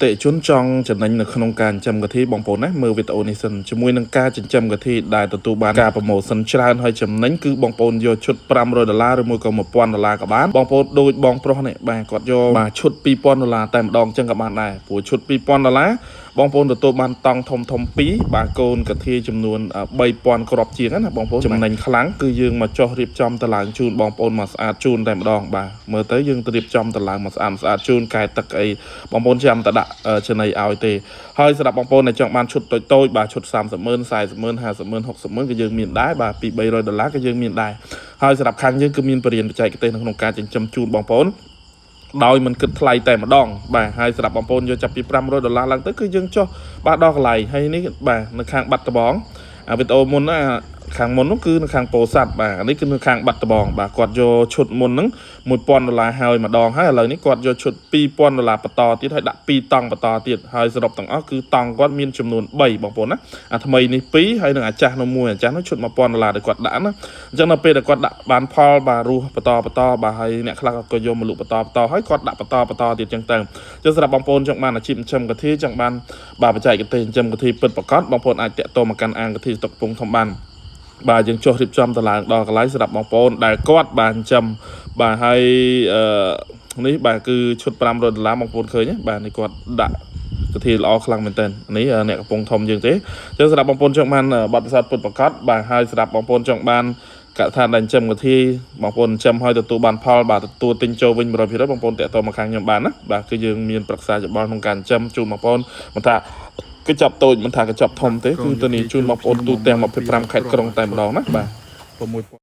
តិជនចង់ចំណេញនៅក្នុងការចិញ្ចឹមកធាបងប្អូនណាមើលវីដេអូនេះសិនជាមួយនឹងការចិញ្ចឹមកធាដែលទទួលបានការ promotion ច្រើនហើយចំណេញគឺបងប្អូនយកឈុត500ដុល្លារឬមួយក៏1000ដុល្លារក៏បានបងប្អូនដូចបងប្រុសនេះបាទគាត់យកបាទឈុត2000ដុល្លារតែម្ដងចឹងក៏បានដែរព្រោះឈុត2000ដុល្លារបងប្អូនទទួលបានតង់ធំធំ2បាទកូនកធាចំនួន3000គ្រាប់ជាងណាបងប្អូនចំណេញខ្លាំងគឺយើងមកចោះរៀបចំតឡើងជូនបងប្អូនមកស្អាតជូនតែម្ដងបាទមើលទៅយើងទៅរៀបចំតឡើងមកស្អាតស្អាតជូនកែទឹកអីបងប្អូនចាំតែដាក់ចំណីឲ្យទេហើយសម្រាប់បងប្អូនដែលចង់បានឈុតតូចតូចបាទឈុត30ម៉ឺន40ម៉ឺន50ម៉ឺន60ម៉ឺនក៏យើងមានដែរបាទពី300ដុល្លារក៏យើងមានដែរហើយសម្រាប់ខាងយើងគឺមានបរិញ្ញាបច្ចេកទេសនៅក្នុងការចិញ្ចឹមជូនបងប្អូន ដោយមិនគិតថ្លៃតែម្ដងបាទហើយសម្រាប់បងប្អូនយកចាប់ពី500ដុល្លារឡើងទៅគឺយើងចុះបាទដល់កន្លែងហើយនេះបាទនៅខាងបាត់ដបងអាវីដេអូមុនណាខាងមុននោះគឺនៅខាងពោធិ៍សាត់បាទអានេះគឺនៅខាងបាត់ដបងបាទគាត់យកឈុតមុនហ្នឹង1000ដុល្លារហើយម្ដងហើយឥឡូវនេះគាត់យកឈុត2000ដុល្លារបន្តទៀតហើយដាក់2តង់បន្តទៀតហើយសរុបទាំងអស់គឺតង់គាត់មានចំនួន3បងប្អូនណាអាថ្មីនេះ2ហើយនឹងអាចាស់នោះមួយអាចាស់នោះឈុត1000ដុល្លារដែលគាត់ដាក់ណាអញ្ចឹងដល់ពេលដែលគាត់ដាក់បានផលបាទរស់បន្តបន្តបាទហើយអ្នកខ្លះក៏យកមកលក់បន្តបន្តហើយគាត់ដាក់បន្តបន្តទៀតអញ្ចឹងទៅអញ្ចឹងសម្រាប់បងប្អូនចង់បានអាជីពចិញ្ចឹមកធាចង់បានបាទបច្ចេកទេសចិញ្ចឹមកធាពិតប្រាកដបងប្អូនអាចតាក់ទងមកកាន់អាងកធាស្តុកកំពង់ធំបានបាទយើងចុះរៀបចំតឡើងដល់កន្លែងសម្រាប់បងប្អូនដែលគាត់បាទចិញ្ចឹមបាទហើយអឺនេះបាទគឺឈុត500ដុល្លារបងប្អូនឃើញទេបាទនេះគាត់ដាក់កធាល្អខ្លាំងមែនទែននេះអ្នកកំពង់ធំយើងទេអញ្ចឹងសម្រាប់បងប្អូនចង់បានបទពិសោធន៍ពិតប្រាកដបាទហើយសម្រាប់បងប្អូនចង់បានកថាដែលចិញ្ចឹមកធាបងប្អូនចិញ្ចឹមហើយទទួលបានផលបាទទទួលទិញចូលវិញ100%បងប្អូនតាក់ទងមកខាងខ្ញុំបានណាបាទគឺយើងមានប្រឹក្សាយោបល់ក្នុងការចិញ្ចឹមជូនបងប្អូនមិនថាកញ្ចប់តូចមិនថាកញ្ចប់ធំទេគឺទៅនេះជូនបងប្អូនទូទាំង25ខេត្តក្រុងតែម្ដងណាបាទ 6